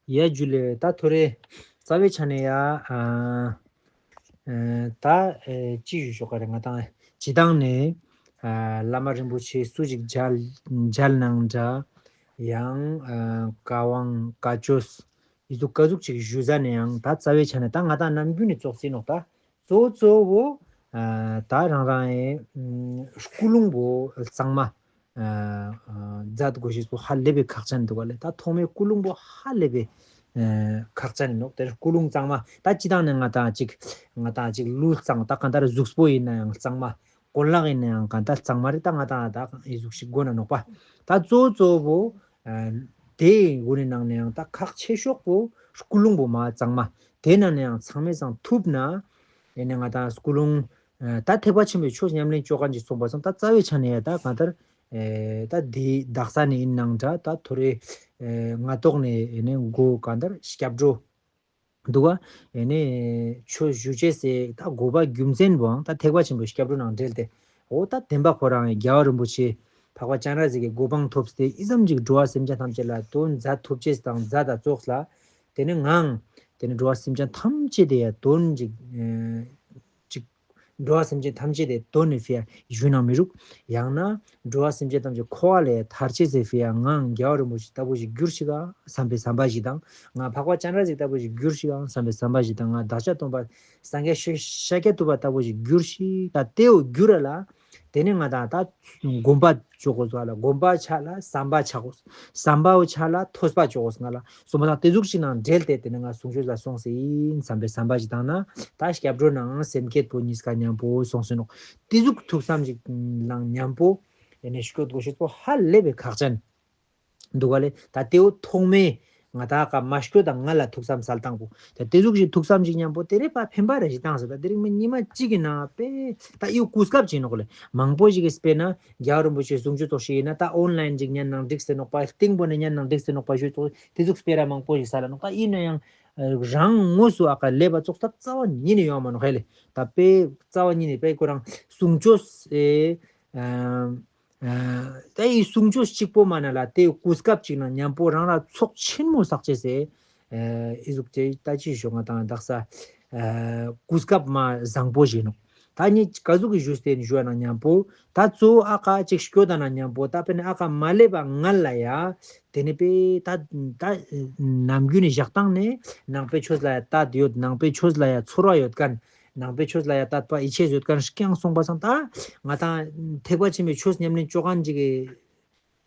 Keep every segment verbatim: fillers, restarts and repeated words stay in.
ཡ་ཇུ་ལེ། ད་ཐོ་རེ་རྩ་བའི་ཆ་ནས་ཡ་ཨ་ཨ་ད་ཨེ་ཅི་ཞུ་ཞོག་ག་རེ། ང་དང་སྤྱི་བཏང་ནས་ཨ་བླ་མ་རིན་པོ་ཆེ་སུ་ཞིག་མཇལ་མཇལ་ནང་འདྲ། ཡང་ཨ་བཀའ་དབང་བཀའ་ཆོས་ཡི་ཟུག་ག་ཟུག་ཅིག་ཞུ་ས་ནས་ཡང་ད་རྩ་བའི་ཆ་ནས་ད་ང་དང་ནམ་རྒྱུན་ནས་ཙོག་ཟིན་ནོག་ད། གཙོ་བོ་གཙོ་བོ་ཨ་ད་རང་རང་ཨེ་ཨམ་ཀུན་སློང་པོ་གཙང་མ་ཨ་ཨ་མཛད་དགོས་ཤེས་པོ་ཧ་ལས་པའི་ཁག་ཅན་འདུག་ག་ལེ། ད་ཐོག་མའི་ཀུན་སློང་པོ་ཧ་ལས་པའི་ཨ་ཁག་ཅན་ནོག། དེར་ཀུན་སློང་གཙང་མ་ད་སྤྱི་བཏང་ནས་ང་དང་ཅིག་ང་དང་ཅིག་ལུས་གཙང་ད་གང་ལྟར་གཟུགས་པོ་ཡིན་ན་ཡང་གཙང་མ། གོན་ལག་ཡིན་ན་ཡང་གང་ལྟར་གཙང་མ་རེད། ད་ང་དང་ད་ཨེ་ཟུག་ཞིག་དགོས་ན་ནོག་པ། ད་གཙོ་བོ་གཙོ་བོ་ཨ་དེའི་སྒོ་ནས་ནང་ནས་ཡང་ད་ཁག་ཆེ་ཤོས་པོ་ཀུན་སློང་པོ་མ་གཙང་མ། དེ་ནང་ནས་ཡང་ཚང་མས་ཚང་ཐུབ་ན་ཡིན་ན་ང་དང་ཀུན་སློང་ཨ་ད་ཐེག་པ་ཆེན་པོའི་ཆོས་ཉམས་ལེན་བཅོ་མཁན་གྱི་སོང་པ་སང་ད་རྩ་བའི་ཆ་ནས་ཡ་ད་གང་ལྟར་ཨེ་ད་དེའི་དག་ས་ནས་ཡིན་ནང་འདྲ། ད་ཐོ་རེ་ཨེ་སྔ་ཐོག་ནས་ཡིན་ནས་མགོ་གང་ལྟར་སྐྱབས་འགྲོ་འདུག་ག། ཡེ་ནས་ཆོས་ཞུ་བྱེད་སའི་ད་དགོས་པ་རྒྱུ་མཚན་པོའང་ད་ཐེག་པ་ཆེན་པོའི་སྐྱབས་འགྲོ་ནང་འབྲེལ་ཏེ། འོ་ད་བདེན་པ་ཁོ་རང་རྒྱལ་བ་རིན་པོ་ཆེ་འཕགས་པ་སྤྱན་རས་གཟིགས་ཀྱི་གོ་འཕང་ཐོབ་སྟེ་ཨི་ཙམ་ཅིག་འགྲོ་བ་སེམས་ཅན་ཐམས་ཅད་ལ་དོན་མཛད་ཐུབ་ཅེས་དང་མཛད་དང་ཙོགས་ལ། དེ་ནས་ངའང་དེ་ནས་འགྲོ་བ་སེམས་ཅན་ཐམས་ཅད་དེ་ཡ་དོན་ཅིག་ཅིག་འགྲོ་བ་སེམས་ཅན་ཐམས་ཅད་དེ་དོན་ནི་ཕི་ཡ་ཞུ་ནང་མི་རུག། ཡང་ན་འགྲོ་བ་སེམས་ཅན་ཐམས་ཅད་འཁོར་བ་ལས་ཐར་ཅེས་ཟེར་ཕི་ཡ་ངའང་རྒྱལ་བ་རིན་པོ་ཆེ་ལྟ་བུ་ཞིག་འགྱུར་ཞིག་ག་བསམ་པའི་བསམ་པ་ཞིག་དང་། ང་འཕགས་པ་སྤྱན་རས་གཟིགས་ལྟ་བུ་ཞིག་འགྱུར་ཞིག་ག་བསམ་པའི་བསམ་པ་ཞིག་དང་། ང་བདག་ཅག་སྟོན་པ་སངས་རྒྱས་ཤཱཀྱ་ཐུབ་པ་ལྟ་བུ་ཞིག་འགྱུར་ཞིག་ག་དེའོ་འགྱུར་ར་ལ། དེ་ནས་ང་དང་ད་སྒོམ་པ་ཆོག་གོ་ཟ་ལ། སྒོམ་པ་ཆ་ལ་བསམ་པ་ཆག་གོ། བསམ་པའོ་ཆ་ལ་ཐོས་པ་ཆོག་གོ་ང་ལ། སོང་པ་དང་དེ་ཟུག་ཅིག་ནང་འབྲེལ་ཏེ་དེ་ནས་ང་གསུང་ཆོས་ལ་སོང་ཟིན་བསམ་པའི་བསམ་པ་ཞིག་བཏང་ན། ད་སྐྱབས་འགྲོ་ནང་སེམས་བསྐྱེད་པོ་གཉིས་ཀ་མཉམ་པོ་སོང་ཟིན་ནོག། དེ་ཟུག་ཐུགས་བསམ་ཞིག་ནང་མཉམ་པོ་ཡེ་ནས་སྐྱོད་དགོས་ཤེས་པོ་ཧ་ལས་པའི་ཁག་ཅན་འདུག་ག་ལེ། ད་དེའོ་ཐོག་མའི་ང་ད་ཀ་མ་སྐྱོད་དང་ང་ལ་ཐུགས་བསམ་སལ་བཏང་པོ། ད་དེ་ཟུག་ཞིག་ཐུགས་བསམ་ཞིག་མཉམ་པོ་དེ་རེད་པ། ཕན་པ་རེ་ཞིག་བཏང་ཟེར། ད་དེ་རིང་མི་ཉི་མ་གཅིག་གི་ནང་པས་ད་ཡོ་གོ་སྐབས་ཅིག་ནོག་ལེ། མང་པོ་ཞིག་གིས་དཔེར་ན་རྒྱལ་བ་རིན་པོ་ཆེ་གསུང་ཆོས་ཙོགས་ཤིག་ཡིན་ན་ད་ཨོན་ལན་ཅིག་ཉན་ནང་འགྲིག་ཟེར་ནོག་པ། སྟེང་པོ་ནས་ཉན་ནང་འགྲིག་ཟེར་ནོག་པ་ཞུ་ཙོགས་དེ་ཟུག་སྤེ་ར་མང་པོ་ཞིག་ས་ལ་ནོག། ད་ཡིན་ན་ཡང་རང་དངོས་སུ་ཨ་ཀ་ལས་པ་ཙོགས་ད་རྩ་བ་ཉིད་ནས་ཡོང་མ་ནོག་ཧེ་ལེ། ད་པས་རྩ་བ་ཉིད་ནས་པས་ཁོ་རང་གསུང་ཆོས་ཨེ་ཨ་ཨ་ད་ཡི་གསུང་ཆོས་གཅིག་པོ་མ་ན་ལ་དེ་གོ་སྐབས་ཅིག་ནང་མཉམ་པོ་རང་ར་ཚོགས་ཆེན་མོ་བསགས་བྱས་སེ། ཨེ་ཨི་ཟུག་ཅེ་ད་ཅི་ཞུ་ང་དང་དག་ས་ཨེ་གོ་སྐབས་མ་བཟང་པོ་ཞིག་ནོག། ད་ནི་ག་ཟུག་གི་ཞུས་ཏེ་ཞུ་བ་ན་མཉམ་པོ་ད་གཙོ་བོ་ཨ་ཀ་ཅིག་སྐྱོ་ད་ན་མཉམ་པོ་ད་པེ་ནི་ཨ་ཀ་མ་ལེབ་པ་ང་ལ་ཡ་དེ་ནི་པེ་ད་ད་ནམ་རྒྱུན་ནི་བཞག་སྟངས་ནས་ནང་པའི་ཆོས་ལ་ཡ་ད་ཡོད། ནང་པའི་ཆོས་ལ་ཡ་ཚོར་བ་ཡོད་མཁན། ནང་པའི་ཆོས་ལ་ཡ་དད་པ་ཡིད་ཆེས་ཡོད་མཁན་རྐྱང་སོང་པ་སང་ད་ང་དང་ཐེག་པ་ཆེན་པོའི་ཆོས་ཉམས་ལེན་བཅོ་མཁན་ཅིག་གི་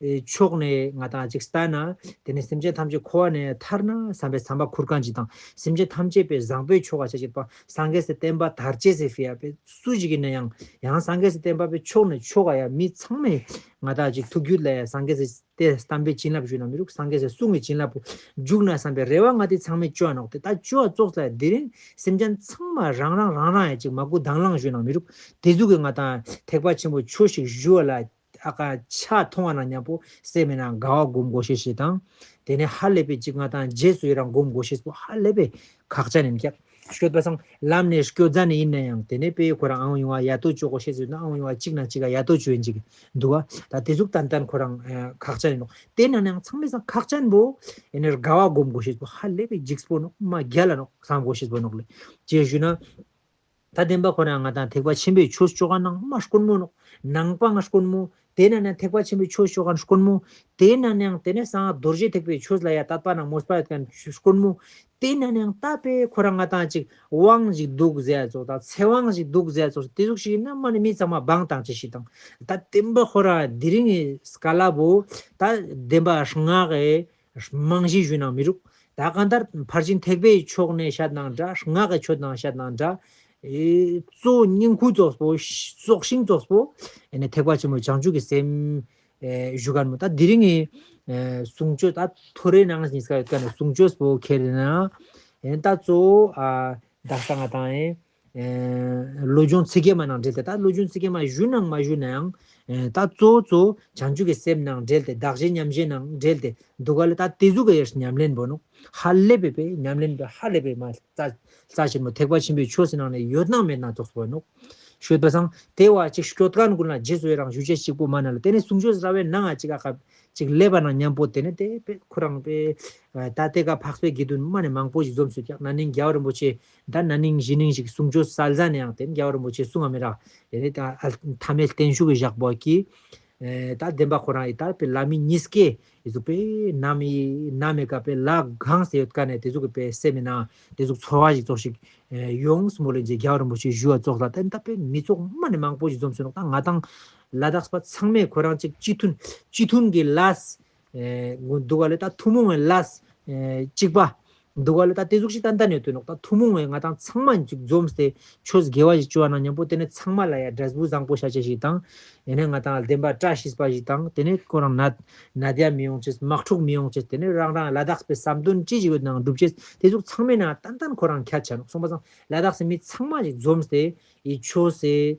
ཕྱོགས་ནས་ང་དང་ཅིག་ལྟ་ན། དེ་ནས་སེམས་ཅན་ཐམས་ཅད་འཁོར་བ་ནས་ཐར་ན་བསམ་པའི་བསམ་པ་ཁུར་མཁན་ཅིག་དང་། སེམས་ཅན་ཐམས་ཅད་པའི་བཟང་པོའི་ཆོ་ག་བྱ་ཅིག་པ་སངས་རྒྱས་སི་བསྟན་པ་དར་ཅེས་སི་ཕི་ཡ་པའི་སུ་ཞིག་ཡིན་ན་ཡང་ཡང་སངས་རྒྱས་སི་བསྟན་པ་པའི་ཕྱོགས་ནས་ཆོ་ག་ཡ་མི་ཚང་མས་ང་དང་ཅིག་ཐུགས་རྒྱུད་ལ་ཡ་སངས་རྒྱས་སི་དེ་བསྟན་པའི་བྱིན་རླབས་ཞུ་ན་མི་རུག། སངས་རྒྱས་སི་གསུང་གི་བྱིན་རླབས་པོ་འཇུག་ན་བསམ་པའི་རེ་བ་ང་དེ་ཚང་མས་བཅོ་ནོག། དེ་ད་བཅོ་ཙོགས་ལ་དེ་རིང་སེམས་ཅན་ཚང་མ་རང་རང་རང་རང་ཡ་ཅིག་མ་གུ་དང་བླངས་ཞུ་ན་མི་རུག། དེ་ཟུག་གི་ང་དང་ཐེག་པ་ཆེན་པོའི་ཆོས་ཤིག་ཞུ་བ་ལ་ཨ་ཀ་ཆ་མཐོང་བ་ན་མཉམ་པོ་སེམས་མེད་ན་དགའ་བ་སྒོམ་དགོས་ཤེས་ཤིག་དང་། དེ་ནས་ཧ་ལས་པའི་ཅིག་ང་དང་རྗེས་སུ་ཡི་རང་སྒོམ་དགོས་ཤེས་པོ་ཧ་ལས་པའི་ཁག་ཅན་ཡིན་ཀྱག། སྐྱོད་པ་སང་ལམ་ནས་སྐྱོད་ཟ་ནས་ཡིན་ན་ཡང་དེ་ནས་པའི་ཁོ་རང་ཨང་ཡོང་བ་ཡ་ཏོ་བཅོ་དགོས་ཤེས་ཟེར་ན་ཨང་ཡོང་བ་གཅིག་ན་གཅིག་ག་ཡ་ཏོ་བཅོ་ཡིན་ཅིག་འདུག་བ། ད་དེ་ཟུག་ཏན་ཏན་ཁོ་རང་ཁག་ཅན་ཡིན་ནོག། དེ་ན་ནང་ཚང་མའི་སང་ཁག་ཅན་པོ་ཡིན་ནས་དགའ་བ་སྒོམ་དགོས་ཤེས་པོ་ཧ་ལས་པའི་འཇིགས་པོ་ནོག། མ་རྒྱལ་ལ་ནོག་བསམ་དགོས་ཤེས་པོ་ནོག་ལེ། ཅེས་ཞུ་ན། ད་བདེན་པ་ཁོ་ན་ང་དང་ཐེག་པ་ཆེན་པོའི་ཆོས་བཅོ་ག་ནང་མ་དཀོན་མོ་ནོག། ནང་པ་ང་དཀོན་མོ། དེ་ན་ནས་ཐེག་པ་ཆེན་པོའི་ཆོས་བཅོ་ག་དཀོན་མོ། དེ་ན་ནས་དེ་ནས་སང་རྡོ་རྗེ་ཐེག་པའི་ཆོས་ལ་ཡ་དད་པ་ནང་མོས་པ་ཡོད་མཁན་དཀོན་མོ། དེ་ན་ནས་ད་པའི་ཁོ་རང་ང་དང་ཅིག་དབང་ཞིག་འདུག་ཟེར་ཙོགས་དང་ཚེ་དབང་ཞིག་འདུག་ཟེར་ཙོགས་དེ་ཟུག་ཞིག་ཡིན་ན་མ་ནི་མི་ཚང་མ་བང་དང་ཅི་ཞིག་དང་། ད་བདེན་པ་ཁོ་རང་དེ་རིང་གི་སྐལ་བ་བོ་ད་བདེན་པ་སྔགས་ཀྱི་རྨང་གཞི་ཞུ་ནང་མི་རུག། ད་གང་ལྟར་ཕར་ཕྱིན་ཐེག་པའི་ཕྱོགས་ནས་བཤད་ནང་འདྲ། སྔགས་ཀྱི་ཆོས་ནང་བཤད་ནང་འདྲ། ཨེ་གཙོ་བོ་སྙིང་ཁུ་ཙོགས་པོ་སྲོག་ཤིང་ཙོགས་པོ་ཨེ་ནས་ཐེག་པ་ཆེན་པོ་བྱང་ཆུབ་ཀྱི་སེམས་ཨེ་ཞུ་ག་མོ། ད་དེ་རིང་ངི་ཨེ་གསུང་ཆོས་ད་ཐོ་རེ་ནང་གཉིས་ཀ་ཡོད་ཀ་ནས་གསུང་ཆོས་པོ་ཁྱེར་ན་ཨེ་ད་གཙོ་བོ་ཨ་བདག་ས་ང་དང་ཨེ། ཨེ་བློ་སྦྱོང་ཚིག་བརྒྱད་མ་ནང་འབྲེལ་ཏེ་ད་བློ་སྦྱོང་ཚིག་བརྒྱད་མ་ཞུ་ནང་མ་ཞུ་ནའང་ཨེ་ད་གཙོ་བོ་གཙོ་བོ་བྱང་ཆུབ་ཀྱི་སེམས་ནང་འབྲེལ་ཏེ་བདག་གཞན་མཉམ་བརྗེ་ནང་འབྲེལ་ཏེ་འདུག་ག་ལ། ད་དེ་ཟུག་གི་ཉམས་ལེན་པོ་ནོ། ཧ་ལས་པའི་པའི་ཉམས་ལེན་པའི་ཧ་ལས་པའི་མ་རྩ་རྩ་ཆེན་པོ་ཐེག་པ་ཆེན་པོའི་ཆོས་སི་ནང་ནས་ཡོད་ནང་མེད་ནང་ཙོགས་པོ་ནོ། ཤོད་པ་སང་དེ་བ་ཅིག་སྐྱོད་མཁན་ཀུན་ལ་རྗེས་སུ་ཡི་རང་ཞུ་བྱེད་གཅིག་པོ་མ་ན་ལ། དེ་ནས་གསུང་ཆོས་ར་བའི་ནང་ང་ཅིག་ཨ་ཁ་ ཅིག་སླེབས་པ་ན་མཉམ་པོ་དེ་ནས་དེ་པེ་ཁོ་རང་པེ་ད་ལྟའི་ཀ་འཕགས་པའི་དགེ་འདུན་མ་ནས་མང་པོ་ཞིག་འཛོམས་སུ་ཀྱག། ན་ནིང་རྒྱལ་བ་རིན་པོ་ཆེ་ད་ན་ནིང་གཞེས་ནིང་ཞིག་གསུང་ཆོས་སལ་ཟ་ནས་ཡང་དེ་ནས་རྒྱལ་བ་རིན་པོ་ཆེ་གསུང་བ་མི་རག། དེ་ནས་ད་ཐ་མའི་བརྟན་བཞུགས་ཀྱི་བཞག་པོ་ཀི། ད་བདེན་པ་ཁོ་རང་ཡི་ད་པེ་ལ་མི་གཉིས་ཀའི་ཡི་ཟུག་པེ་ནམ་ཡི་ནམ་ཡི་ཀ་པེ་ལ་གང་ཟེར་ཡོད་ཀ་ནས་དེ་ཟུག་གི་པེ་སེམས་མི་ན་དེ་ཟུག་ཚོར་བ་ཞིག་ཙོགས་ཤིག་ཡོངས་མོ་ལེ་ཇེ་རྒྱལ་བ་རིན་པོ་ཆེ་ཞུ་བ་ཙོགས་ལ་ད་ད་པེ་མི་ཚོགས་མ་ནས་མང་པོ་ཞིག་འཛོམས་སུ་ནོག། ད་ང་དང་ལ་དྭགས་པ་ཚང་མས་ཁོ་རང་ཅིག་སྤྱི་མཐུན་སྤྱི་མཐུན་གྱི་ལས་འདུག་ག་ལེ། ད་ཐུན་མོང་གི་ལས་གཅིག་པ་འདུག་ག་ལེ། ད་དེ་ཟུག་ཞིག་ཏན་ཏན་ཡོད་དུ་ནོག། ད་ཐུན་མོང་གི་ང་དང་ཚང་མ་ཅིག་འཛོམས་ཏེ་ཆོས་དགེ་བ་ཞིག་བཅོ་བ་ན་མཉམ་པོ་དེ་ནས་ཚང་མ་ལ་ཡ་འབྲས་བུ་བཟང་པོ་ཤ་ཆེ་ཞིག་དང་། ཡིན་ནས་ང་དང་བདེན་པ་བཀྲ་ཤིས་པ་ཞིག་དང་། དེ་ནས་ཁོ་རང་ན་ནད་ཡ་མི་ཡོང་ཅེས་དམག་འཁྲུག་མི་ཡོང་ཅེས། དེ་ནས་རང་རང་ལ་དྭགས་པའི་བསམ་དོན་ཅི་ཞིག་ཡོད་ནའང་འགྲུབ་ཅེས། དེ་ཟུག་ཚང་མའི་ནང་ཏན་ཏན་ཁོ་རང་ཁྱད་ཆ་ནོག། སོང་པ་སང་ལ་དྭགས་སི་མི་ཚང་མ་ཞིག་འཛོམས་ཏེ་ཡི་ཆོས་སེ།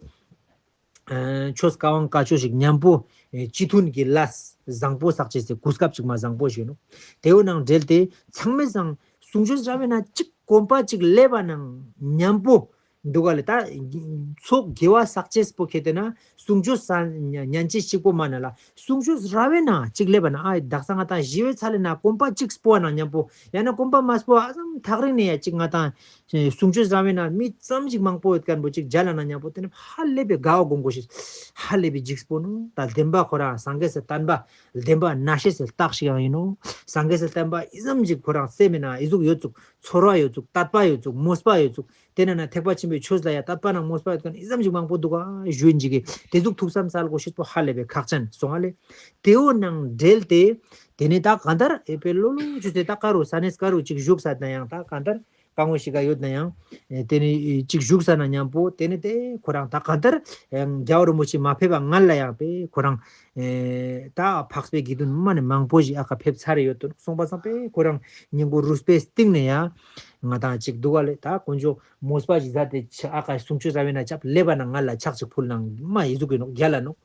ཆོས་བཀའ་དབང་བཀའ་ཆོས་ཤིག་མཉམ་པོ་སྤྱི་མཐུན་གྱི་ལས་བཟང་པོ་བསགས་ཅེས་སེ་གོ་སྐབས་ཅིག་མ་བཟང་པོ་ཞིག་ནོག། དེའུ་ནང་འབྲེལ་ཏེ་ཚང་མའི་སང་གསུང་ཆོས་ར་བའི་ནང་གཅིག་གོམ་པ་གཅིག་སླེབས་པ་ནང་མཉམ་པོ་འདུག་ག་ལེ། ད་ཚོགས་དགེ་བ་བསགས་ཅེས་པོ་ཁེ་ཏེ་ན་གསུང་ཆོས་ས་ཉན་ཅེས་གཅིག་པོ་མ་ན་ལ། གསུང་ཆོས་ར་བའི་ནང་གཅིག་སླེབས་པ་ན་ཨ་དག་ས་ང་དང་ཞི་བའི་ཚ་ལེ་ན་གོམ་པ་གཅིག་སྤོ་བ་ནང་མཉམ་པོ་ཡང་ན་གོམ་པ་མ་སྤོ་བ་ཨ་ཙམ་ཐག་རིང་ནས་ཡ་གཅིག་ང་དང་གསུང་ཆོས་ར་བའི་ནང་མི་ཙམ་ཞིག་མང་པོ་ཡོད་མཁན་པོ་གཅིག་མཇལ་ལ་ན་མཉམ་པོ་དེ་ནི་ཧ་ལས་པའི་དགའ་བ་སྒོམ་དགོས་ཤེས། ཧ་ལས་པའི་འཇིགས་པོ་ནོ། ད་བདེན་པ་ཁོ་རང་སངས་རྒྱས་སི་བསྟན་པ་བདེན་པ་ན་ཤེས་སི་རྟགས་ཤིག་ཡང་ཡིན་ནོ། སངས་རྒྱས་སི་བསྟན་པ་ཨི་ཙམ་ཞིག་ཁོ་རང་སེམས་མི་ན་ཨི་ཟུག་ཡོད་ཚུགས། ཚོར་བ་ཡོད་ཚུགས། དད་པ་ཡོད་ཚུགས། མོས་པ་ཡོད་ཚུགས། དེ་ནས་ན་ཐེག་པ་ཆེན་པོའི་ཆོས་ལ་ཡ་དད་པ་ནང་མོས་པ་ཡོད་མཁན་ཨི་ཙམ་ཞིག་མང་པོ་འདུག་ག་ཞུ་ཡིན་ཅིག་གི་དེ་ཟུག་ཐུགས་བསམ་སལ་དགོས་ཤེས་པོ་ཧ་ལས་པའི་ཁག་ཅན་སོང་ཨ་ལེ། དེའོ་ནང་འབྲེལ་ཏེ། དེ་ནས་ད་གང་ལྟར་ཨེ་པེ་ལོ་ལོ་ཆུ་ཚོད་ད་ཀ་རུ་ས་གནས་ཀ་རུ་ཅིག་བཞུགས་ས་ན་ཡང་ད་གང་ལྟར་ཀ་ངོ་ཞིག་ག་ཡོད་ན་ཡང་དེ་ནས་ཅིག་བཞུགས་ས་ན་མཉམ་པོ་དེ་ནས་དེ་ཁོ་རང་ད་གང་ལྟར་རྒྱལ་བ་རིན་པོ་ཆེ་མ་ཕེབས་པ་སྔན་ལ་ཡང་པེ་ཁོ་རང་ད་འཕགས་པའི་དགེ་འདུན་མ་ནས་མང་པོ་ཞིག་ཨ་ཁ་ཕེབས་ཚར་ཡོད་དོ་སོང་པ་སང་པེ་ཁོ་རང་སྙིང་པོ་རུས་པའི་གཏིང་ནས་ཡང་ང་དང་ཅིག་འདུག་ག་ལེ། ད་དཀོན་མཆོག་མོས་པ་ཞིག་མཛད་དེ་ཨ་ཁ་གསུང་ཆོས་ར་བའི་ན་ཅབ་ལེབ་པ་ན་ང་ལ་ཕྱག་ཅིག་ཕུལ་ནང་མ་ཡི་ཟུག་གི་ནོག་རྒྱ་ལ་ནོག།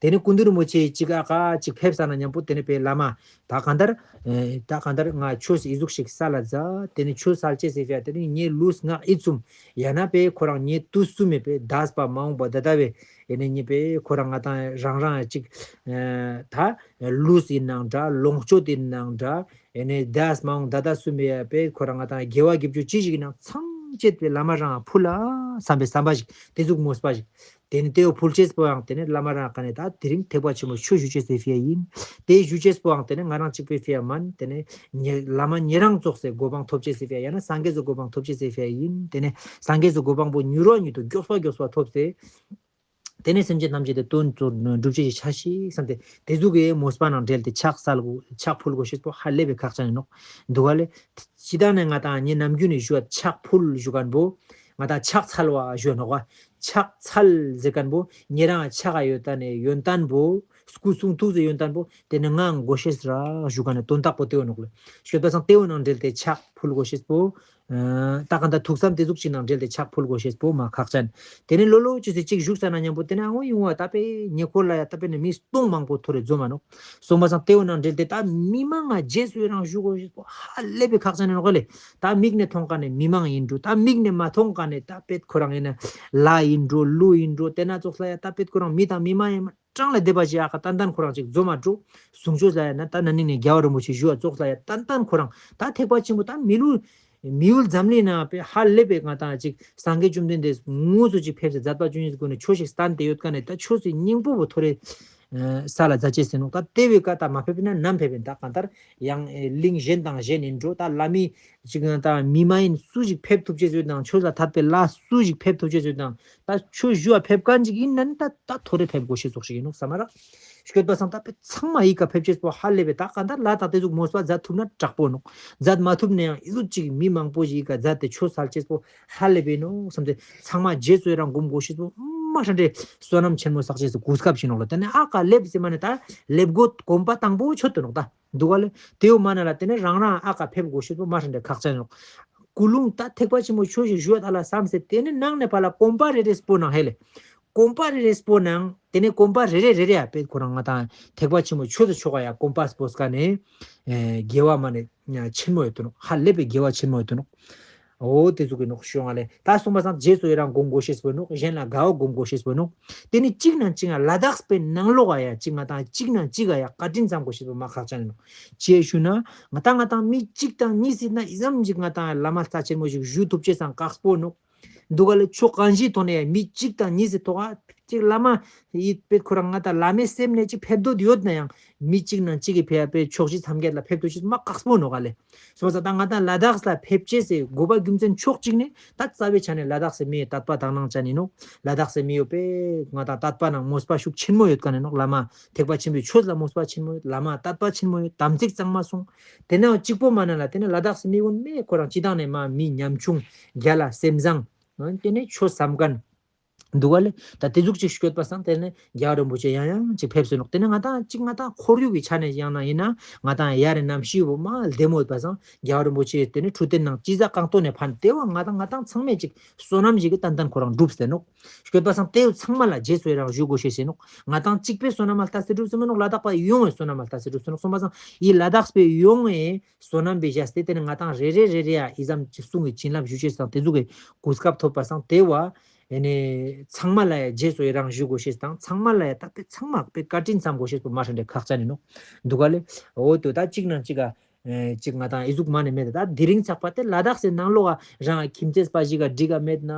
དེ་ནས་ཀུན་འདུས་རིན་པོ་ཆེ་གཅིག་ཨ་ཀ་གཅིག་ཕེབས་ས་ན་མཉམ་པོ་དེ་ནས་པའི་བླ་མ་ད་གང་ལྟར་ད་གང་ལྟར་ང་ཆོས་ཨི་ཟུག་ཞིག་ས་ལ་མཛད། དེ་ནས་ཆོས་སལ་ཅེས་ཟེར་ཡ་དེ་ནས་ངའི་ལུས་ངག་ཡིད་གསུམ་ཡང་ན་པའི་ཁོ་རང་ངའི་དུས་གསུམ་མེད་པའི་འདས་པ་མ་འོངས་པ་ད་ལྟ་བའི་ཡེ་ནས་ངའི་པའི་ཁོ་རང་ང་དང་རང་རང་གཅིག་ད་ལུས་ཡིན་ནང་འདྲ་ལོངས་སྤྱོད་ཡིན་ནང་འདྲ་ཡེ་ནས་འདས་མ་འོངས་ད་ལྟ་གསུམ་པའི་པའི་ཁོ་རང་ང་དང་དགེ་བ་དགེ་བཅུ་ཅི་ཞིག་ཡིན་ནང་ཚང་བཅད་པའི་བླ་མ་རང་ཕུལ་ལ་བསམ་པའི་བསམ་པ་ཞིག་དེ་ཟུག་མོས་པ་ཞིག་དེ་ནི་དེའོ་ཕུལ་ཅེས་པོའང་དེ་ནི་བླ་མ་རང་ཀ་ནས་ད་དེ་རིང་ཐེག་པ་ཆེན་པོ་ཆོས་ཞུ་ཅེས་སི་ཕི་ཡ་ཡིན། དེ་ཞུ་ཅེས་པོའང་དེ་ནི་ང་རང་གཅིག་པའི་ཕི་ཡ་མན། དེ་ནི་ཉེ་བླ་མ་ཉེ་རང་ཙོགས་སེ་གོ་འཕང་ཐོབ་ཅེས་སི་ཕི་ཡ་ཡང་ན་སངས་རྒྱས་སུ་གོ་འཕང་ཐོབ་ཅེས་སི་ཕི་ཡ་ཡིན། དེ་ནི་སངས་རྒྱས་སུ་གོ་འཕང་པོ་མྱུར་བ་མྱུར་དུ་མགྱོགས་པ་མགྱོགས་པ་ཐོབ་སྟེ། དེ་ནི་སེམས་ཅན་ཐམས་ཅད་དེ་དོན་ཚོ་འགྲུབ་ཅེས་ཤིག་ཆ་ཤིག་བསམ་སྟེ་དེ་ཟུག་གི་མོས་པ་ནང་འབྲེལ་ཏེ་ཕྱག་འཚལ་དགོས་ཕྱག་ཕུལ་དགོས་ཤེས་པོ་ཧ་ལས་པའི་ཁག་ཅན་ཡིན་ནོག་འདུག་ག་ལེ། ཇི་ལྟར་ནས་ང་དང་ངའི་ནམ་རྒྱུན་ནས་ཞུ་བ་ཕྱག་ཕུལ་ཞུ་མཁན་པོ། ང་དང་ཕྱག་འཚལ་བ་ཞུ་ནོག་པ། ཕྱག་འཚལ་ཟེར་མཁན་པོ་ཉེ་རང་ཕྱག་ག་ཡོད་ད་ནས་ཡོན་ཏན་པོ། སྐུ་གསུང་ཐུགས་སུ་ཡོན་ཏན་པོ་དེ་ནི་ང་དགོས་ཤེས་ར་ཞུ་མཁན་ནི་དོན་དག་པོ་དེའོ་ནོག་ལེ། ཤོད་པ་སང་དེའོ་ནང་འབྲེལ་ཏེ་ཕྱག་ཕུལ་དགོས་ཤེས་པོ། ད་ག་ད་ཐུགས་བསམ་དེ་ཟུག་ཅིག་ནང་འབྲེལ་ཏེ་ཕྱག་ཕུལ་དགོས་ཤེས་པོ་མ་ཁག་ཅན། དེ་ནི་ལོ་ལོ་ཅི་སི་ཅིག་བཞུགས་ས་ན་མཉམ་པོ་དེ་ནི་ཨ་འོ་ཡིན་བ་ད་པེ་ཉེ་འཁོར་ལ་ཡ་ད་པེ་ནི་མི་སྟོང་མང་པོ་ཐོ་རེ་འཛོམས་མ་ནོག་སོང་པ་སང་དེའོ་ནང་འབྲེལ་ཏེ་ད་མི་མང་ང་རྗེས་སུ་ཡི་རང་ཞུ་དགོས་ཤེས་པོ་ཧ་ལས་པའི་ཁག་ཅན་ནི་ནོག་ལེ། ད་མིག་ནས་མཐོང་ག་ནས་མི་མང་ཡིན་འགྲོ། ད་མིག་ནས་མ་མཐོང་ག་ནས་ད་པེད་ཁོ་རང་ཡིན་ན་ལ་ཡིན་འགྲོ་ལུ་ཡིན་འགྲོ་དེ་ན་ཙོགས་ལ་ཡ་ད་པེད་ཁོ་རང་མི་དང་མི་མ་ཡིན་མ་གྲངས་ལ་བསྡད་པ་ཅི་ཨ་ཁ་ཏན་ཏན་ཁོ་རང་ཅིག་འཛོམས་མ་འགྲོ། གཟུངས་ཆོས་ལ་ཡ་ན་ད་ན་ནིང་ནས་རྒྱལ་བ་རིན་པོ་ཆེ་ཞུ་བ་ཙོགས་ལ་ཡ་ཏན་ཏན་ཁོ་རང་ད་ཐེག་པ་ཆེན་པོ་ད་མི་ལུ་མི་ཡུལ་འཛམ་གླིང་ན་པེ་ཧ་ལས་པའི་ང་དང་ཅིག་སངས་རྒྱས་བཅོམ་ལྡན་འདས་དངོས་སུ་ཅིག་ཕེབས་སེ་མཛད་པ་བཅུ་གཉིས་སྒོ་ནས་ཆོས་ཤིག་བསྟན་ཏེ་ཡོད་ཀ་ནས་ད་ཆོས་སི་སྙིང་པོ་བོ་ཐོ་རེ། ས་ལ་མཛད་ཅེས་ཟེར་ནོག་ད་དེ་བས་ཀ་ད་མ་ཕེབས་ན་ནམ་ཕེབས་ཡིན། ད་གང་ལྟར་ཡང་གླིང་གཞན་དང་གཞན་ཡིན་འགྲོ། ད་བླ་མི་ཅིག་ད་མི་མ་ཡིན་སུ་ཞིག་ཕེབས་ཐུབ་ཅེས་ཡོད་དང་ཆོས་ལ་དད་པའི་ལ་སུ་ཞིག་ཕེབས་ཐུབ་ཅེས་ཡོད་དང་ད་ཆོས་ཞུ་བ་ཕེབས་མཁན་ཅིག་ཡིན་ན་ནི་ད་ད་ཐོ་རེ་ཕེབས་དགོས་ཤེས་ཙོགས་ཤིག་ཡིན་ནོག་ས་མ་རག་ཤོད་པ་སང་ད་པེ་ཚང་མ་ཡི་ཀ་ཕེབས་ཅེས་པོ་ཧ་ལས་པའི་ད་གང་ལྟར་ལ་དང་དེ་ཟུག་མོས་པ་མཛད་ཐུབ་ན་དྲག་པོ་ནོག་མཛད་མ་ཐུབ་ན་ཡང་ཨི་ཟུག་ཅིག་མི་མང་པོ་ཞིག་ཡི་ཀ་མཛད་དེ་ཆོས་སལ་ཅེས་པོ་ཧ་ལས་པའི་ནོ་བསམ་སྟེ་ཚང་མ་རྗེས་སུ་ཡི་རང་སྒོམ་དགོས་ཤེས་པོ་མ་ཧྲ་འདྲེ་བསོད་ནམས་ཆེན་མོ་བསགས་ཅེས་སུ་གོ་སྐབས་ཤིག་ནོག་ལ། དེ་ནས་ཨ་ཀ་ལེབ་ཟེར་མ་ནས་ད་ལེབ་དགོས་གོམ་པ་དང་པོ་ཆོད་དུ་ནོག་ད་འདུག་ག་ལེ། དེའུ་མ་ན་ལ་དེ་ནས་རང་རང་ཨ་ཀ་ཕེབས་དགོས་ཤེས་པོ་མ་ཧྲ་འདྲེ་ཁག་ཅན་ནོག་ཀུ་ལུང་ད་ཐེག་པ་ཆེན་པོ་ཆོས་ཤིག་ཞུ་བ་ད་ལ་བསམ་སེ་དེ་ནས་ནང་ནས་ཕ་ལ་གོམ་པ་རེ་རེ་སྤོ་ནང་ཧེ་ལེ། གོམ་པ་རེ་རེ་སྤོ་ནང་དེ་ནས་གོམ་པ་རེ་རེ་རེ་རེ་ཡ་པེ་ཁོ་རང་ང་དང་ཐེག་པ་ཆེན་པོ་ཆོས་སུ་ཆོག་ག་ཡ་གོམ་པ་སྤོ་སྐ་ནས་དགེ་བ་མ་ནས་ཆེན་མོ་ཡོད་དུ་ནོག་ཧ་ལས་པའི་དགེ་བ་ཆེན་མོ་ཡོད་དུ་ནོག་འོ་དེ་ཟུག་གི་ནོག་ཤོང་ང་ལས། ད་སོང་པ་སང་རྗེས་སུ་ཡི་རང་སྒོམ་དགོས་ཤེས་པོ་ནོག། གཞན་ལ་དགའ་བ་སྒོམ་དགོས་ཤེས་པོ་ནོག། དེ་ནི་གཅིག་ནང་གཅིག་ང་ལ་དྭགས་པའི་ནང་ལོགས་ཨ་ཡ་གཅིག་ང་དང་གཅིག་ནང་གཅིག་ཨ་ཡ་བཀའ་དྲིན་བསམ་དགོས་ཤེས་པོ་མ་ཁག་ཅན་ནོག། ཅེས་ཞུ་ན་ང་དང་ང་དང་མི་གཅིག་དང་གཉིས་སྲིད་ན་ཨི་ཙམ་ཞིག་ང་དང་བླ་མ་རྩ་ཆེན་མོ་ཞིག་ཞུ་ཐུབ་ཅེས་སང་དཀགས་པོ་ནོག། འདུག་ག་ལས་ཕྱོགས་གང་ཞིག་ཐོག་ནས་ཡ་མི་གཅིག་དང་གཉིས་སྲིད་ཐོག་ཨ་གཅིག་བླ་མ་ཡིད་པའི་ཁོ་རང་ང་དང་བླ་མའི་སེམས་ནས་གཅིག་ཕེབས་འདོད་ཡོད་ན་ཡང་མི་གཅིག་ནང་གཅིག་གིས་ཕེབས་པའི་ཕྱོགས་བཞི་མཚམས་བརྒྱད་ལ་ཕེབས་འདོད་ཅིག་མ་དཀགས་པོ་ནོག་ག་ལས། སོང་ཙང་ད་ང་དང་ལ་དྭགས་ལ་ཕེབས་ཅེས་སི་དགོས་པ་རྒྱུ་མཚན་ཕྱོགས་གཅིག་ནས་ད་རྩ་བའི་ཆ་ནས་ལ་དྭགས་སི་མི་ཡི་དད་པ་དག་སྣང་ཅན་ཡིན་ནོག། ལ་དྭགས་སི་མི་ཡོད་པས་ང་དང་དད་པ་ནང་མོས་པ་ཤུགས་ཆེན་མོ་ཡོད་མཁན་ཡིན་ནོག། བླ་མ་ཐེག་པ་ཆེན་པོའི་ཆོས་ལ་མོས་པ་ཆེན་མོ་ཡོད། བླ་མ་དད་པ་ཆེན་མོ་ཡོད། དམ་ཚིག་གཙང་མ་སྲུང་། དེ་ནས་གཅིག་པོ་མ་ན་ལ་དེ་ནས་ལ་དྭགས་སི་མི་ཀུན་མེ་ཁོ་རང་སྤྱི་བཏང་ནས་མ་མི་ཉམ་ཆུང་རྒྱལ་ལ་སེམས་བཟང་དེ་ནས་ཆོས་བསམ་མཁན། འདུག་ག་ལས། ད་དེ་ཟུག་ཅིག་སྐྱོད་པ་སང་དེ་ནས་རྒྱལ་བ་རིན་པོ་ཆེ་ཡང་ཡང་ཅིག་ཕེབས་སོ་ནོག། དེ་ནས་ང་དང་ཅིག་ང་དང་ཁོར་ཡུག་གི་ཆ་ནས་ཡང་ན་ཡིན་ན་ང་དང་ཡ་རེ་གནམ་གཤིས་བོ་མ་བདེ་མོ་ཡོད་པ་སང་རྒྱལ་བ་རིན་པོ་ཆེ་དེ་ནས་འཕྲོད་བསྟེན་ནང་ཅི་ཟ་རྐང་སྟོང་ནས་ཕན་དེ་བ་ང་དང་ང་དང་ཚང་མས་ཅིག་བསོད་ནམས་ཞིག་གི་ཏན་ཏན་ཁོ་རང་འགྲུབ་སྟེ་ནོག། སྐྱོད་པ་སང་དེ་བོ་ཚང་མ་ལ་རྗེས་སུ་ཡི་རང་ཞུ་དགོས་ཤེས་ཟེར་ནོག། ང་དང་གཅིག་པའི་བསོད་ནམས་ལ་ལྟ་སེ་འགྲུབ་སེ་མི་ནོག། ལ་དྭགས་པ་ཡོངས་བའི་བསོད་ནམས་ལ་ལྟ་སེ་འགྲུབ་སེ་ནོག། སོང་པ་སང་ཡི་ལ་དྭགས་པའི་ཡོངས་བའི་བསོད་ནམས་པའི་བཞག་སྟེ་དེ་ནས་ང་དང་རེ་རེ་རེ་རེ་ཡ་ཨི་ཙམ་གྱི་གསུང་གི་བྱིན་རླབས་ཞུ་ཅེས་སང་དེ་ཟུག་གི་གོ་སྐབས་ཐོབ་པ་སང་དེ་བ། ཨེ་ནས་ཚང་མ་ལ་ཡ་རྗེས་སུ་ཡི་རང་ཞུ་དགོས་ཤེས་དང་ཚང་མ་ལ་ཡ་ད་དཔེ་ཚང་མ་དཔེ་བཀའ་དྲིན་བསམ་དགོས་ཤེས་པོ་མ་ཧྲན་ཏེ་ཁག་ཅན་ཡིན་ནོག། འདུག་ག་ལས། འོ་དོ་ད་གཅིག་ནང་གཅིག་ག་ཨེ་གཅིག་ང་དང་ཨི་ཟུག་མ་ནས་མེད་ད། ད་དེ་རིང་ཚགས་པ་དེ་ལ་དྭགས་སི་ནང་ལོགས་ག་རང་ཁྱིམ་མཚེས་པ་ཞིག་ག་འགྲིག་ག་མེད་ན་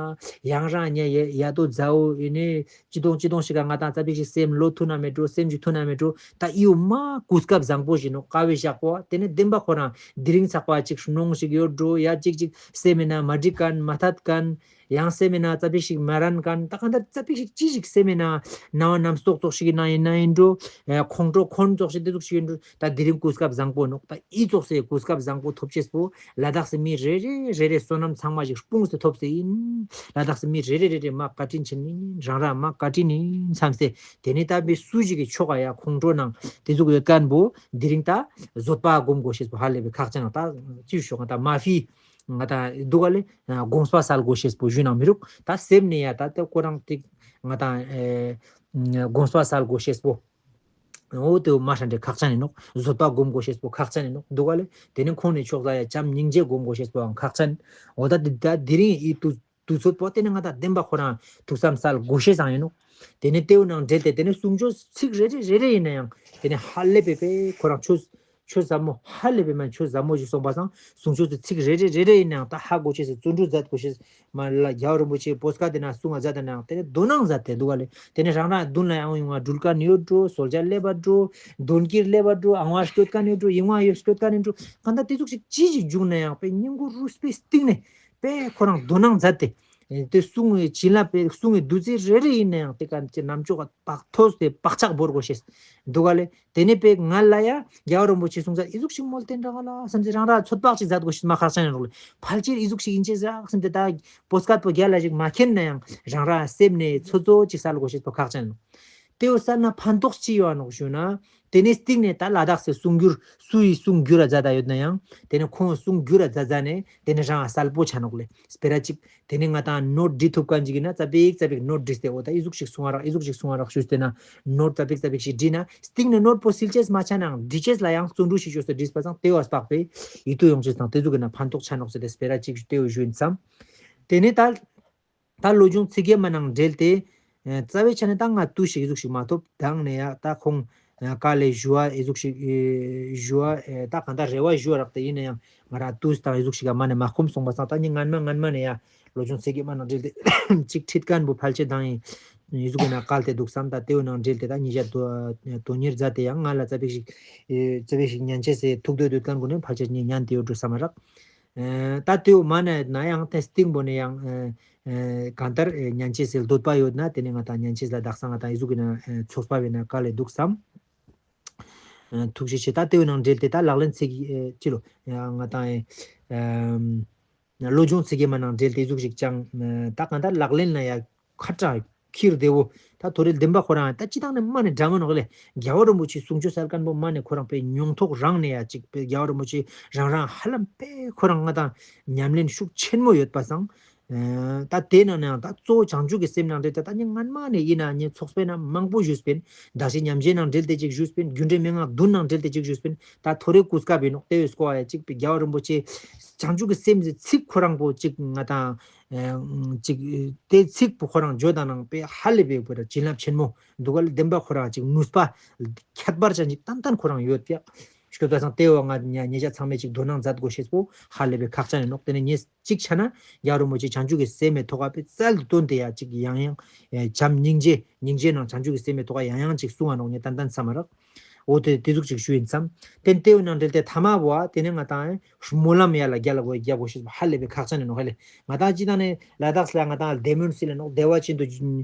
ཡང་རང་ཉ་ཡ་ཡ་དོ་མཛའ་བོ་ཨེ་ནས་ཅི་དོང་ཅི་དོང་ཞིག་ག་ང་དང་ཙ་པིག་ཞིག་སེམས་ལོ་ཐུ་ན་མེད་འགྲོ། སེམས་ཞིག་ཐུ་ན་མེད་འགྲོ། ད་ཨི་བོ་མ་གོ་སྐབས་བཟང་པོ་ཞིག་ནོག། དཀའ་བའི་ཞག་པོ་དེ་ནས་བདེན་པ་ཁོ་རང་དེ་རིང་ཚགས་པ་གཅིག་གནོང་ཞིག་ཡོད་འགྲོ། ཡ་གཅིག་གཅིག་སེམས་མེད་ན་མ་འགྲིག་མཁན་མ་ཐད་མཁན། ཡང་སེམས་མེད་ན་ཙ་པིག་ཞིག་མ་རན་མཁན། ད་གང་ལྟར་ཙ་པིག་ཞིག་ཅི་ཞིག་སེམས་མེད་ན་ནང་བ་རྣམ་རྟོག་ཙོགས་ཞིག་ཡིན་ན་ཡིན་ན་ཡིན་འགྲོ། ཨེ་ཁོང་ཁྲོ་ཁོང་ཙོགས་ཞིག་དེ་ཙོགས་ཞིག་ཡིན་འགྲོ། ད་དེ་རིང་གོ་སྐབས་བཟང་པོ་ནོག། ད་ཨི་ཙོགས་སེ་གོ་སྐབས་བཟང་པོ་ཐོབ་ཅེས་པོ་ལ་དྭགས་སི་མི་རེ་རེ་རེ་རེ་བསོད་ནམས་ཚང་མ་ཞིག་སྤུངས་སེ་ཐོབ་སེ་ཡིན། ལ་དྭགས་སི་མི་རེ་རེ་རེ་རེ་མ་བཀའ་དྲིན་ཆེན་ཡིན། རང་རང་མ་བཀའ་དྲིན་ཡིན་བསམ་སེ་དེ་ནས་ད་མི་སུ་ཞིག་གི་ཆོག་ག་ཡ་ཁོང་ཁྲོ་ནང་དེ་ཙོགས་ཡོད་མཁན་པོ་དེ་རིང་ད་བཟོད་པ་སྒོམ་དགོས་ཤེས་པོ་ཧ་ལས་པའི་ཁག་ཅན་ད་ཅི་ཞོག་ད་མ་ཕི། ང་དང་འདུག་ག་ལས་དགོངས་པ་སལ་དགོས་ཤེས་པོ་ཞུ་ན་མི་རུག། ད་སེམས་ནས་ཡ་ད་ལྟ་ཁོ་རང་ཏིག་ང་དང་ཨེ་དགོངས་པ་སལ་དགོས་ཤེས་པོ། འོ་དེ་མ་ཧྲན་ཏེ་ཁག་ཅན་ཡིན་ནོག། བཟོད་པ་སྒོམ་དགོས་ཤེས་པོ་ཁག་ཅན་ཡིན་ནོག། འདུག་ག་ལས་དེ་ནས་ཁོང་ནས་ཕྱོགས་ལ་ཡ་བྱམས་སྙིང་རྗེ་སྒོམ་དགོས་ཤེས་པོའང་ཁག་ཅན། འོ་ད་འདི་ད་དེ་རིང་ཡི་དུས་དུས་ཚོད་པོ་དེ་ནས་ང་དང་བདེན་པ་ཁོ་རང་ཐུགས་བསམ་སལ་དགོས་ཤེས་ཙང་ཡིན་ནོག། དེ་ནས་དེའུ་ནང་འབྲེལ་ཏེ་དེ་ནས་གསུང་ཆོས་ཚིག་རེ་རེ་རེ་རེ་ཡིན་ན་ཡང་དེ་ནས་ཧ་ལས་པའི་པའི་ཁོ་རང་ཆོས་ཆོས་ཟབ་མོ་ཧ་ལས་པའི་མ་ཆོས་ཟབ་མོ་ཞིག་གསུངས་པ་སང་གསུང་ཆོས་ཚིག་རེ་རེ་རེ་རེ་ཡིན་ན་ཡང་ད་ཧ་གོ་ཆེས་སུ་བརྩོན་འགྲུས་མཛད་དགོས་ཤེས་མ་ལ་རྒྱལ་བ་རིན་པོ་ཆེའི་བོད་སྐད་དེ་ན་གསུང་བ་མཛད་དེ་ན་ཡང་དེ་ནས་དོ་སྣང་མཛད་དེ་འདུག་ག་ལས་དེ་ནས་རང་རང་མདུན་ལ་ཡང་ཡོང་བ་འགྲུལ་མཁན་ཡོད་འགྲོ། གསོལ་ཇ་སླེབས་པ་འགྲོ། མདུན་དཀྱིལ་སླེབས་པ་འགྲོ། ཨང་བ་སྐྱོད་མཁན་ཡོད་འགྲོ། ཡིན་བ་ཡོད་སྐྱོད་མཁན་ཡོད་འགྲོ། གང་ལྟར་དེ་ཚོགས་ཤིག་ཅི་ཞིག་བྱུང་ན་ཡང་པའི་སྙིང་ཁུང་རུས་པའི་གཏིང་ནས། པས་ཁོ་རང་དོ་སྣང་མཛད་དེ། དེ་གསུང་བའི་བྱིན་རླབས་པའི་གསུང་བའི་བདུད་རྩི་རེ་རེ་ཡིན་ན་ཡང་དེ་ག་ཅི་རྣམ་ཅོག་ག་བག་ཐོས་ཏེ་བག་ཆགས་བོར་དགོས་ཤེས་འདུག་ག་ལས། དེ་ནས་པས་ང་ལ་ཡ་རྒྱལ་བ་རིན་པོ་ཆེ་གསུང་ས་ཨི་ཟུག་ཞིག་མོལ་ཏེ་འདྲ་ག་ལ་བསམ་ཚེ་རང་ར་ཚོད་དཔག་ཅིག་མཛད་དགོས་ཤེས་མ་ཁག་ཅན་ཡིན་རོགས་ལས། ཕལ་ཆེར་ཨི་ཟུག་ཞིག་ཡིན་ཆེས་རག་བསམ་ཚེ་ད་བོད་སྐད་པོ་རྒྱལ་ལ་ཞིག་མ་མཁྱེན་ན་ཡང་རང་ར་སེམས་ནས་ཚོད་ཚོད་ཅིག་སལ་དགོས་ཤེས་པོ་ཁག་ཅན་ཡིན། དེའོ་ས་ན་ཕན་ཐོགས་ཅི་ཡོད་ནོག་ཞུ་ན། དེ་ནས་སྟེང་ནས་ད་ལ་དྭགས་སུ་གསུང་སྒྱུར་སུ་ཡིས་གསུང་སྒྱུར་ར་མཛད་ད་ཡོད་ན་ཡང་དེ་ནས་ཁོང་གསུང་སྒྱུར་ར་མཛད་མཛད་ནས་དེ་ནས་རང་གསལ་པོ་ཆ་ནོག་ལེ། སྤེ་ར་གཅིག་དེ་ནས་ང་དང་ནོར་འབྲི་ཐུབ་མཁན་ཅིག་ཡིན་ན་ཙ་པིག་ཙ་པིག་ནོར་འབྲི་སྟེ་འོ་ད་ཨི་ཟུག་ཞིག་གསུང་བ་རག་ཨི་ཟུག་ཞིག་གསུང་བ་རག་ཞུས་ཏེ་ན་ནོར་ཙ་པིག་ཙ་པིག་ཞིག་འབྲི་ན་སྟེང་ནས་ནོར་པོ་སིལ་ཅེས་མ་ཆ་ནའང་འབྲི་ཅེས་ལ་ཡང་བརྩོན་འགྲུས་ཤིག་བཅོས་ཏེ་འབྲི་པ་ཙང་དེ་བ་སྤག་པས་ཡིད་དུ་ཡོང་ཅེས་དང་དེ་ཟུག་གི་ན་ཕན་ཐོགས་ཆ་ནོག་ཟེར་ཏེ་སྤེ་ར་གཅིག་དེ་བ་ཞུ་ཡིན་བསམ། དེ་ནས་ད། ད་བློ་སྦྱོང་ཚིག་བརྒྱད་མ་ནང་འབྲེལ་ཏེ། ཨ་རྩ་བའི་ཆ་ནས་ད་ང་དུས་ཤིག་ཨི་ཟུག་ཞིག་མ་ཐོབ་དང་ནས་ཡ་ད་ཁོང་ཨ་དཀའ་ལས་ཞུ་བ་ཨི་ཟུག་ཞིག་ཨེ་ཞུ་བ་ཨེ་ད་གང་ལྟར་རེ་བ་ཞུ་བ་རག་ཏེ་ཡིན་ན་ཡང་ང་རང་དུས་དང་ཨི་ཟུག་ཞིག་ག་མ་ནས་མ་ཁོམ་སོང་པ་སང་ད་ནི་ངན་མ་ངན་མ་ནས་ཡ་བློ་སྦྱོང་ཚིག་བརྒྱད་མ་ནང་འབྲེལ་ཏེ་གཅིག་ཁྲིད་མཁན་པོ་ཕལ་ཆེར་དང་ཡིན་ཨི་ཟུག་གི་ན་བཀལ་ཏེ་འདུག་བསམ། ད་དེའུ་ནང་འབྲེལ་ཏེ་ད་ཉིས་བརྒྱ་དོ་དོ་གཉེར་མཛད་དེ་ཡང་ང་ལ་རྩ་བའི་ཞིག་ཨེ་རྩ་བའི་ཞིག་ཉན་ཆེས་སེ་ཐུག་སྡོད་སྡོད་མཁན་ཀུན་ནས་ཕལ་ཆེར་ཉན་ཉན་དེ་ཡོད་འགྲོ་བསམ་མ་རག་ཨ་ད་དེའུ་མ་ནས་ན་ཡང་ཏེ་སྟེང་པོ་ནས་ཡང་ཨ་ཨ་གང་ལྟར་ཨ་ཉན་ཆེས་སི་འདོད་པ་ཡོད་ན་དེ་ནས་ང་དང་ཉན་ཆེས་ལ་དག་ས་ང་དང་ཨི་ཟུག་གི་ན་ཨ་ཚོགས་པ་བས་ན་དཀའ་ལས་འདུག་བསམ། ཨ་ཐུགས་རྗེ་ཆེ། ད་དེའུ་ནང་འབྲེལ་ཏེ་ད་ལག་ལེན་ཚིག་ཨ་ཅི་ལོ་ཡང་ང་དང་ཨ་བློ་སྦྱོང་ཚིག་གི་མ་ནང་འབྲེལ་ཏེ་ཨི་ཟུག་ཞིག་ཅང་ཨ་ད་གང་ལྟར་ལག་ལེན་ལ་ཡ་ཁ་དྲག་ཁྱིར་བདེ་བོ། ད་ཐོ་རེ་བདེན་པ་ཁོ་རང་ད་ཅི་དང་ནས་མ་ནས་འདྲ་མོ་ནོག་ལེ། རྒྱལ་བ་རིན་པོ་ཆེ་གསུང་ཆོས་སལ་མཁན་པོ་མ་ནས་ཁོ་རང་པའི་མྱོང་ཐོག་རང་ནས་ཡ་ཅིག་པའི་རྒྱལ་བ་རིན་པོ་ཆེ་རང་རང་ཧ་ལམ་པའི་ཁོ་རང་ང་དང་ཉམས་ལེན་ཤུགས་ཆེན་མོ་ཡོད་པ་སང་ ད་དེ་ནང་ནའང་ད་གཙོ་བོ་བྱང་ཆུབ་ཀྱི་སེམས་ནང་འབྲེལ་ཏེ་ད་ནི་སྔན་མ་ནས་ཡིན་ན་ནི་ཚོགས་པའི་ནང་མང་པོ་ཞུས་པིན། བདག་གཞན་མཉམ་བརྗེ་ནང་འབྲེལ་ཏེ་ཅིག་ཞུས་པིན། རྒྱུ་འབྲས་མན་ངག་བདུན་ནང་འབྲེལ་ཏེ་ཅིག་ཞུས་པིན། ད་ཐོ་རེ་གོ་སྐབས་ཡིན་ནོག་དེ་བས་སྐོར་ཡ་ཅིག་པའི་རྒྱལ་བ་རིན་པོ་ཆེ་བྱང་ཆུབ་ཀྱི་སེམས་ཀྱི་ཚིག་ཁོ་རང་པོ་ཅིག་ང་དང་ཅིག་དེ་ཚིག་པོ་ཁོ་རང་བརྗོད་དང་ནང་པའི་ཧ་ལས་པའི་བོད་བྱིན་རླབས་ཆེན་མོ་འདུག་ག་ལ་བདེན་པ་ཁོ་རང་ཅིག་ནུས་པ་ཁྱད་པར་ཅན་ཅིག་ཏན་ཏན་ཁོ་རང་ཡོད་ཀྱག་ཤོད་པ་སང་དེ་བ་ང་ཉ་ཉེ་ཆ་ཚང་མས་ཅིག་དོ་སྣང་མཛད་དགོས་ཤེས་པོ་ཧ་ལས་པའི་ཁག་ཅན་ཡིན་ནོག་དེ་ནས་ཉེ་གཅིག་ཆ་ན་རྒྱལ་བ་རིན་པོ་ཆེ་བྱང་ཆུབ་ཀྱི་སེམས་མའི་ཐོག་ཁ་པའི་རྩལ་དུ་བཏོན་ཏེ་ཡ་ཅིག་ཡང་ཡང་བྱམས་སྙིང་རྗེ་སྙིང་རྗེ་ནང་བྱང་ཆུབ་ཀྱི་སེམས་མའི་ཐོག་ཁ་ཡང་ཡང་ཅིག་གསུང་བ་ནོག་ཉེ་ཏན་ཏན་ཚ་མ་རག་འོ་དེ་དེ་ཟུག་ཅིག་ཞུ་ཡིན་ཙམ། དེ་ལྟེ་བའི་ནང་འབྲེལ་ཏེ་ཐ་མ་བོ་དེ་ནས་ང་དང་སྨོན་ལམ་ཡ་ལ་རྒྱ་ལ་གོ་རྒྱ་གོ་ཤེས་པ་ཧ་ལས་པའི་ཁག་ཅན་ནི་ནོག་ཧ་ལས་ང་དང་ཅི་དང་ནས་ལ་དྭགས་ལ་ང་དང་བདེ་སྨོན་སྲིད་ལ་ནོག་བདེ་བ་ཅན་དུ་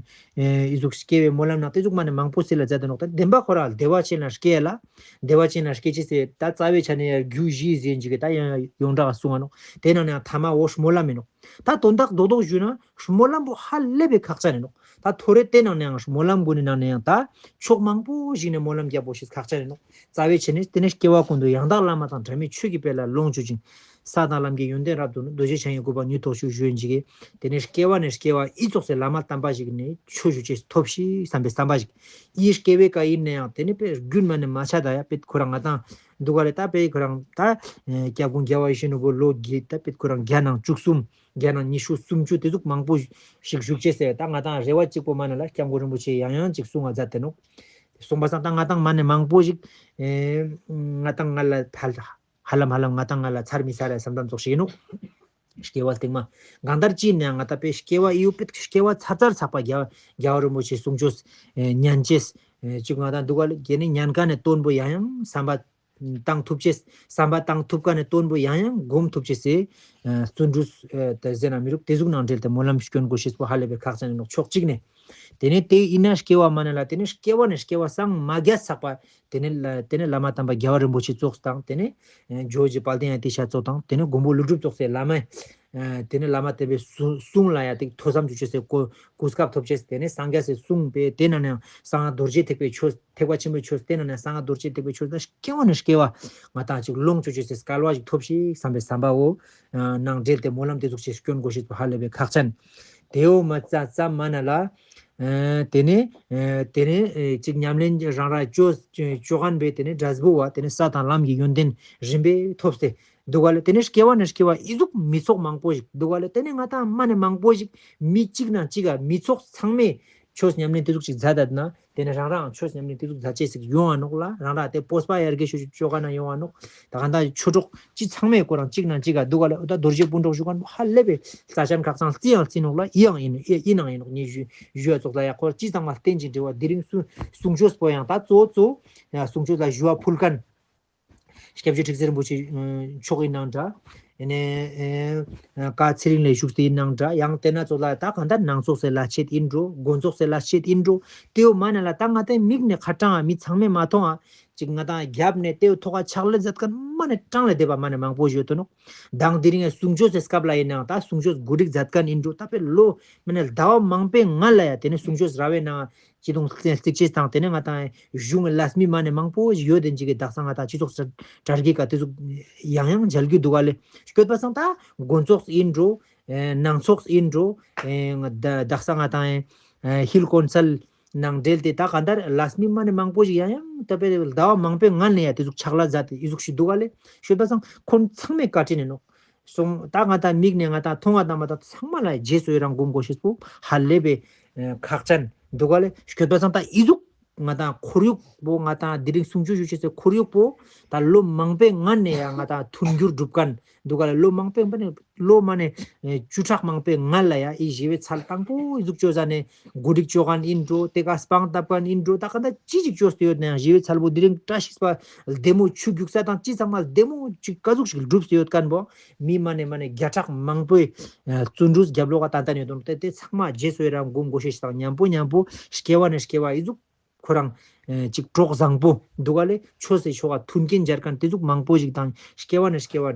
ཨི་ཟུག་སྐྱེ་བའི་སྨོན་ལམ་ནང་དེ་ཟུག་མ་ནས་མང་པོ་སྲིད་ལ་མཛད་དེ་ནོག་ད་བདེན་པ་ཁོ་ར་བདེ་བ་ཅན་ལ་སྐྱེ་ལ་བདེ་བ་ཅན་ལ་སྐྱེ་ཅི་སེ་ད་རྩ་བའི་ཆ་ནས་ཡ་རྒྱུ་བཞི་ཟེར་ཅིག་གི་ད་ཡང་ཡོངས་གྲགས་གསུང་བ་ནོག་དེ་ནང་ནས་ཐ་མ་བོ་སྨོན་ལམ་ཡིན་ནོག་ད་དོན་དག་རྡོག་རྡོག་ཞུས་ན་སྨོན་ལམ་པོ་ཧ་ལས་པའི་ཁག་ཅན་ཡིན་ནོག་ད་ཐོ་རེ་དེ་ནང་ནས་ཡང་སྨོན་ལམ་དགོས་ནི་ནང་ནས་ཡང་ད་ཕྱོགས་མང་པོ་ཞིག་ནས་སྨོན་ལམ་རྒྱབ་པོ་ཞིག་ཁག་ཅན་ཡིན་ནོག་རྩ་བའི་ཆེད་ནས་དེ་ནས་སྐྱེ་བ་ཀུན་ཏུ་ཡང་དག་བླ་མ་དང་འབྲལ་མེད་ཆོས་ཀྱི་དཔལ་ལ་ལོངས་སྤྱོད་ཅིང་། ས་དང་ལམ་གྱི་ཡོན་ཏན་རབ་ཏུ་ནི། རྡོ་རྗེ་འཆང་ཡི་གུས་པ་ཉིད་ཐོབ་ཤོག་ཞུ་ཡིན་ཅིག་གིས། དེ་ནས་སྐྱེ་བ་ནས་སྐྱེ་བ་ཨི་ཙོགས་སེ་བླ་མ་དམ་པ་ཞིག་ནས་ཆོས་ཞུ་ཅེས་ཐོབ་ཤིག་བསམ་པའི་བསམ་པ་ཞིག་ཨི་སྐྱེ་བའི་ཀ་ཡིན་ན་ཡང་དེ་ནི་དཔེ་རྒྱུན་མ་ནས་མ་ཆད་ད་ཡ་དཔེ་ཁོ་རང་ང་དང་འདུག་ག་ལས་ད་དཔེ་ཁོ་རང་ད་སྐྱབས་མགོན་རྒྱལ་བ་ཡིད་བཞིན་ནོར་བུ་ལོ་རྒྱུས་ད་དཔེ་ཁོ་རང་བརྒྱ་ནང་བཅུ་གསུམ་བརྒྱ་ནང་ཉི་ཤུ་སུམ་ཅུ་དེ་ཟུག་མང་པོ་ཞིག་བཞུགས་ཅེས་ཟེར་ད་ང་དང་རེ་བ་གཅིག་པོ་མ་ནས་ལ་སྐྱབས་མགོན་རིན་པོ་ཆེ་ཡང་ཡང་ཅིག་གསུང་བ་མཛད་དེ་ནོག་གསུངས་པ་སང་ད་ང་དང་མ་ནས་མང་པོ་ཞིག་ང་དང་ང་ལ་ཕལ། ཧ་ལམ་ཧ་ལམ་ང་དང་ང་ལ་ཚར་མི་ཚར་ཡ་བསམ་བསམ་ཙོགས་ཤིག་ཡིན་ནོག་སྐྱེ་བ་སྟིང་མ། གང་ལྟར་ཅི་ཡིན་ནའང་ང་དང་དཔེ་སྐྱེ་བ་ཨི་ཡོ་དཔེ་སྐྱེ་བ་ཚར་ཚར་ཚགས་པ་རྒྱལ་རྒྱལ་བ་རིན་པོ་ཆེ་གསུང་ཆོས་ཉན་ཅེས་ཅིག་ང་དང་འདུག་ག་ལ་རྒྱལ་ནི་ཉན་ཀ་ནས་སྟོན་པོ་ཡང་ཡང་བསམ་པ་བཏང་ཐུབ་ཅེས་བསམ་པ་བཏང་ཐུབ་ཀ་ནས་སྟོན་པོ་ཡང་ཡང་སྒོམ་ཐུབ་ཅེས་སེ་བརྩོན་འགྲུས་དེ་ཟེར་ན་མི་རུག་དེ་ཟུག་ནང་འབྲེལ་ཏེ་སྨོན་ལམ་སྐྱོན་དགོས་ཤེས་པོ་ཧ་ལས་པའི་ཁག་ཅན་ཡིན་ནོག་ཕྱོགས་གཅིག་ནས། དེ་ནས་དེ་ཡིན་ན་སྐྱེ་བ་མ་ནས་ལ་དེ་ནས་སྐྱེ་བ་ནས་སྐྱེ་བ་སང་མ་རྒྱ་ཚགས་པ། དེ་ནས་ལ་དེ་ནས་བླ་མ་དམ་པ་རྒྱལ་བ་རིན་པོ་ཆེ་ཙོགས་དང་དེ་ནས་ཇོ་བོ་རྗེ་དཔལ་ལྡན་ཡང་ཏི་ཤ་ཙོགས་དང་དེ་ནས་མགོན་པོ་ཀླུ་སྒྲུབ་ཙོགས་སེ་བླ་མ། དེ་ནས་བླ་མ་དེ་པའི་གསུང་ལ་ཡ་དེ་ཐོས་བསམ་ཅུ་ཆེ་སེ་གོ་གོ་སྐབས་ཐོབ་ཆེ་སེ་དེ་ནས་སངས་རྒྱས་སེ་གསུང་པས་དེ་ན་ནས་གསང་སྔགས་རྡོ་རྗེ་ཐེག་པའི་ཆོས་ཐེག་པ་ཆེན་པོའི་ཆོས་དེ་ན་ནས་གསང་སྔགས་རྡོ་རྗེ་ཐེག་པའི་ཆོས་ད་སྐྱེ་བ་ནས་སྐྱེ་བ་ང་དང་ཅིག་ལོངས་སྤྱོད་ཆེ་སེ་སྐལ་བ་ཞིག་ཐོབ་ཤིག་བསམ་པའི་བསམ་པའོ། ནང་འབྲེལ་ཏེ་སྨོན་ལམ་དེ་ཚོ་ཆེ་སྐྱོན་དགོས་ཤེས་པ་ཧ་ལས་པའི་ཁག་ཅན། དེའོ་མ་རྩ་ཙམ་མ་ན་ལ། དེ་ནས་དེ་ནས་ཅིག་ཉམས་ལེན་རང་ར་ཅོ་ཅོ་གན་པའི་དེ་ནས་འབྲས་བུ་བ་དེ་ནས་ས་དང་ལམ་གྱི་ཡོན་ཏན་རིམ་པས་ཐོབ་སྟེ་འདུག་ག་ལ་དེ་ནས་སྐྱེ་བ་ནས་སྐྱེ་བ་ཨི་ཟུག་མི་ཚོགས་མང་པོ་ཞིག་འདུག་ག་ལ་དེ་ནས་ང་དང་མ་ནས་མང་པོ་ཞིག་མི་གཅིག་ན་གཅིག་ག་མི་ཚོགས་ཚང་མས་ཆོས་ཉམས་ལེན་དེ་ཟུག་ཅིག་མཛད་ད་ན། དེ་ནས་རང་རང་ཆོས་ཉམས་ལེན་དེ་ཟུག་མཛད་ཅེས་ཟིག་ཡོང་བ་ནོག་ལ་རང་རང་དེ་སྤོས་པ་ཡར་རྒྱས་ཤོས་ཤོས་ཅོ་ག་ན་ཡོང་བ་ནོག་ད་ག་ད་ཆོས་གྲོགས་ཅི་ཚང་མས་ཁོ་རང་གཅིག་ན་གཅིག་ག་འདུག་ག་ལ་ཨོ་ད་རྡོ་རྗེ་སྤུན་གྲོགས་ཞུ་མཁན་ཧ་ལས་པའི་རྩ་ཆེན་ཁག་ཚང་རྩི་ཡང་རྩི་ནོག་ལ་ཡི་ཡང་ཡིན་ཡི་ནང་ཡིན་ནོག་ཉེ་ཞུ་ཞུ་ཡ་ཙོགས་ལ་ཡ་ཁོ་ཅི་ཚང་མ་བསྟན་ཅིང་འབྲེལ་བ་དེ་རིང་གསུང་གསུང་ཆོས་པོ་ཡང་ད་གཙོ་བོ་གཙོ་བོ་ཡ་གསུང་ཆོས་ལ་ཞུ་བ་ཕུལ་མཁན། སྐྱབས་རྗེ་ཁྲི་ཟུར་རིན་པོ་ཆེ་མཆོག་ཡིན་ནང་འདྲ། ཡིན་ནས་བཀའ་ཚེ་རིང་ལས་བཞུགས་ཏེ་ཡིན་ནང་འདྲ་ཡང་དེ་ན་ཚོ་ལ་ད་གང་ལྟར་ནང་ཚོགས་སེ་ལ་ཆེད་ཡིན་འགྲོ་དགོན་ཚོགས་སེ་ལ་ཆེད་ཡིན་འགྲོ་དེའོ་མ་ན་ལ་ད་ང་དེ་མིག་ནས་ཁ་གྲངས་ཨ་མི་ཚང་མས་མ་མཐོང་ཨ་ཅིག་ང་དང་རྒྱབ་ནས་དེའོ་ཐོག་ཁ་ཕྱག་ལས་མཛད་མཁན་མ་ནས་གྲངས་ལས་འདས་པ་མ་ནས་མང་པོ་ཡོད་དོ་ནོ། དང་དེ་རིང་གསུང་ཆོས་སེ་སྐབས་ལ་ཡིན་ནང་ད་གསུང་ཆོས་གོ་སྒྲིག་མཛད་མཁན་ཡིན་འགྲོ་ད་དཔེ་ལོ་མ་ནས་ཟླ་བ་མང་པོའི་སྔ་ལ་ཡ་དེ་ནས་གསུང་ཆོས་ར་བའི་ནང་། སྤྱི་དོན་གཙང་བཙིགས་ཆེས་དང་དེ་ནས་ང་དང་གཞུང་གི་ལས་མི་མ་ནས་མང་པོ་ཞིག་ཡོད་དེ་འཇིག་གི་དག་ས་ང་དང་སྤྱི་ཚོགས་སུ་གྲ་སྒྲིག་ག་དེ་ཚོ་ཡང་ཡང་མཇལ་རྒྱུ་འདུག་ག་ལེ། སྐྱོད་པ་སང་ད་དགོན་ཚོགས་ཡིན་འགྲོ། ནང་ཚོགས་ཡིན་འགྲོ། དག་ས་ང་དང་ཧིལ་ཀོན་སལ་ནང་འབྲེལ་ཏེ་ད་ག་འདར་ལས་མི་མ་ནས་མང་པོ་ཞིག་ཡང་ཡང་ད་པའི་ཟླ་བ་མང་པོའི་ངན་ལས་ཡ་དེ་ཚོ་ཕྱག་ལས་མཛད་དེ་ཨི་ཟུག་ཞིག་འདུག་ག་ལེ། སྐྱོད་པ་སང་ཁོང་ཚང་མས་བཀའ་དྲིན་ནས་ནོ། སོང་ད་ང་དང་མིག་ནས་ང་དང་མཐོང་བ་དང་མ་དང་ཚང་མ་ལ་རྗེས་སུ་ཡི་རང་སྒོམ་དགོས་ཤེས་པོ་ཧ་ལས་པའི་ཁག་ཅན་འདུག་ག་ལེ། སྐྱོད་པ་སང་ད་ཨི་ཟུག་ང་དང་ཁོར་ཡུག་པོ་ང་དང་དེ་རིང་གསུང་ཆོས་ཞུ་ཆེས་སེ་ཁོར་ཡུག་པོ་ད་ལོ་མང་པོའི་སྔ་ནས་ཡང་ང་དང་མཐུན་འགྱུར་སྒྲུབ་མཁན་འདུག་ག་ལེ། ལོ་མང་པོའི་སྔ་ནས་ལོ་མ་ནས་བཅུ་ཕྲག་མང་པོའི་སྔ་ལ་ཡང་ཨི་ཞི་བའི་ཚལ་དང་པོ་ཨི་ཟུག་ཅོ་ཟ་ནས། གོ་སྒྲིག་ཅོ་མཁན་ཡིན་འགྲོ། དེ་ག་སྤང་བཏབ་མཁན་ཡིན་འགྲོ། ད་ག་ད་ཅི་ཅིག་ཅོས་ཏེ་ཡོད་ན་ཡང་ཞི་བའི་ཚལ་པོ་དེ་རིང་བཀྲ་ཤིས་པ་བདེ་མོ་ཆུ་རྒྱུག་ས་དང་ཅི་ཚང་མ་བདེ་མོ་ཅིག་ག་ཟུག་ཞིག་སྒྲུབ་སྟེ་ཡོད་མཁན་པོ་མི་མ་ནས་མ་ནས་བརྒྱ་ཕྲག་མང་པོས་བརྩོན་འགྲུས་རྒྱབ་ལོག་ག་ཏན་ཏན་ཡོད་དོ། དེ་དེ་ཚང་མ་རྗེས་སུ་ཡི་རང་སྒོམ་དགོས་ཤེས་ཤིག་དང་མཉམ་པོ་མཉམ་པོ་སྐྱེ་བ་ནས་སྐྱེ་བ་ཨི་ཟུག་ཁོ་རང་། ཅིག་གྲོགས་བཟང་པོ་འདུག་ག་ལེ། ཆོས་སེ་ཆོ་ག་མཐུན་རྐྱེན་སྦྱར་མཁན་དེ་ཟུག་མང་པོ་ཞིག་དང་སྐྱེ་བ་ནས་སྐྱེ་བ་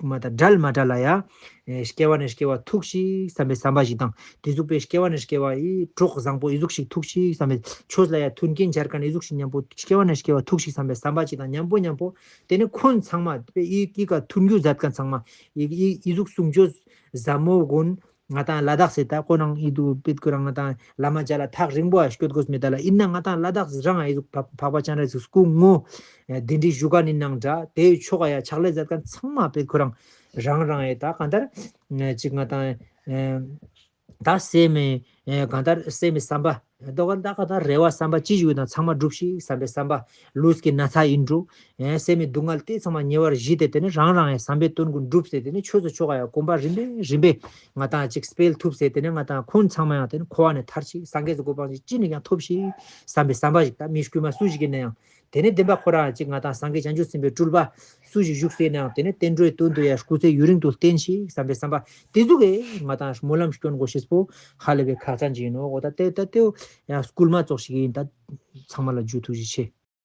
མ་དང་འབྲལ་མ་བྲལ་ལ་ཡ། སྐྱེ་བ་ནས་སྐྱེ་བ་ཐུག་ཤིག་བསམ་པའི་བསམ་པ་ཞིག་དང་དེ་ཟུག་པའི་སྐྱེ་བ་ནས་སྐྱེ་བ་ཡི་གྲོགས་བཟང་པོ་ཨི་ཟུག་ཞིག་ཐུག་ཤིག་བསམ་པའི་ཆོས་ལ་ཡ་མཐུན་རྐྱེན་སྦྱར་མཁན་ཨི་ཟུག་ཞིག་མཉམ་པོ་སྐྱེ་བ་ནས་སྐྱེ་བ་ཐུག་ཤིག་བསམ་པའི་བསམ་པ་ཞིག་དང་མཉམ་པོ་མཉམ་པོ་དེ་ནས་ཁོང་ཚང་མ་ཨི་ཨི་ཀ་མཐུན་འགྱུར་མཛད་མཁན་ཚང་མ་ཨི་ཨི་ཨི་ཟུག་གསུང་ཆོས་ཟབ་མོ་གོན། ང་དང་ལ་དྭགས་སེ་ད་ཁོ་རང་ཨི་དུ་པེད་ཁོ་རང་ང་དང་བླ་མ་ཅ་ལག་ཐག་རིང་པོ་ཨ་སྐྱོད་དགོས་མེད་ད་ལ། ཨིན་ན་ང་དང་ལ་དྭགས་རང་ཨི་དུ་འཕགས་པ་སྤྱན་རས་གཟིགས་སྐུ་ངོ་གདན་འདྲེན་ཞུ་ག་ནི་ནང་འདྲ་དེའི་ཕྱོགས་ཡ་ཕྱག་ལས་མཛད་མཁན་ཚང་མ་པེད་ཁོ་རང་རང་རང་ཨེ་ད་གང་ལྟར་ཅིག་ང་དང་ད་སེམས་མེད་གང་ལྟར་སེམས་མེད་བསམ་པ། ལྡོག་ག་ད་ག་ད་རེ་བ་བསམ་པ་ཅི་ཞིག་ཡོད་ན་ཚང་མ་འགྲུབ་ཤིག་བསམ་པའི་བསམ་པ། ལུས་ཀྱི་ན་ཚ་ཡིན་འགྲོ། ཨེ་སེམས་མེད་སྡུག་བསྔལ་དེ་ཚང་མ་ཉེ་བར་ཞི་སྟེ་དེ་ནི་རང་རང་ཡང་བསམ་པའི་དོན་ཀུན་འགྲུབ་སྟེ་དེ་ནི་ཆོས་སུ་ཆོག་ག་ཡང་གོམ་པ་རིམ་པས་རིམ་པས་ང་དང་ཅིག་སྤེལ་ཐུབ་སྟེ་དེ་ནི་ང་དང་ཁོང་ཚང་མ་ཡང་དེ་ནི་འཁོར་བ་ནས་ཐར་ཤིག་སངས་རྒྱས་སུ་གོ་འཕང་ཞིག་ཅི་ནས་ཀྱང་ཐོབ་ཤིག་བསམ་པའི་བསམ་པ་ཞིག་ད་མི་དཀྱུས་མ་སུ་ཞིག་ཡིན་ན་ཡང་དེ་ནི་བདེན་པ་ཁོ་རང་ཅིག་ང་དང་སངས་རྒྱས་བྱང་ཆུབ་སེམས་དཔའི་སྤྲུལ་པ་སུ་ཞིག་བཞུགས་སྟེ་ནའང་དེ་ནི་བསྟན་འགྲོའི་དོན་དུ་ཡང་སྐུ་ཚེ་ཡུན་རིང་དུ་བརྟན་ཞིག་བསམ་པའི་བསམ་པ་དེ་ཟུག་གིས་ང་དང་སྨོན་ལམ་སྐྱོན་དགོས་ཤེས་པོ་ཧ་ལས་པའི་ཁག་ཅན་ཅིག་ཡིན་ནོ། འོ་ད་དེ་ད་དེའོ་ཡང་སྐུལ་མ་ཙོགས་ཤིག་ཡིན། ད་ཚང་མ་ལ་རྒྱུ་ཐུགས་རྗེ་ཆེ།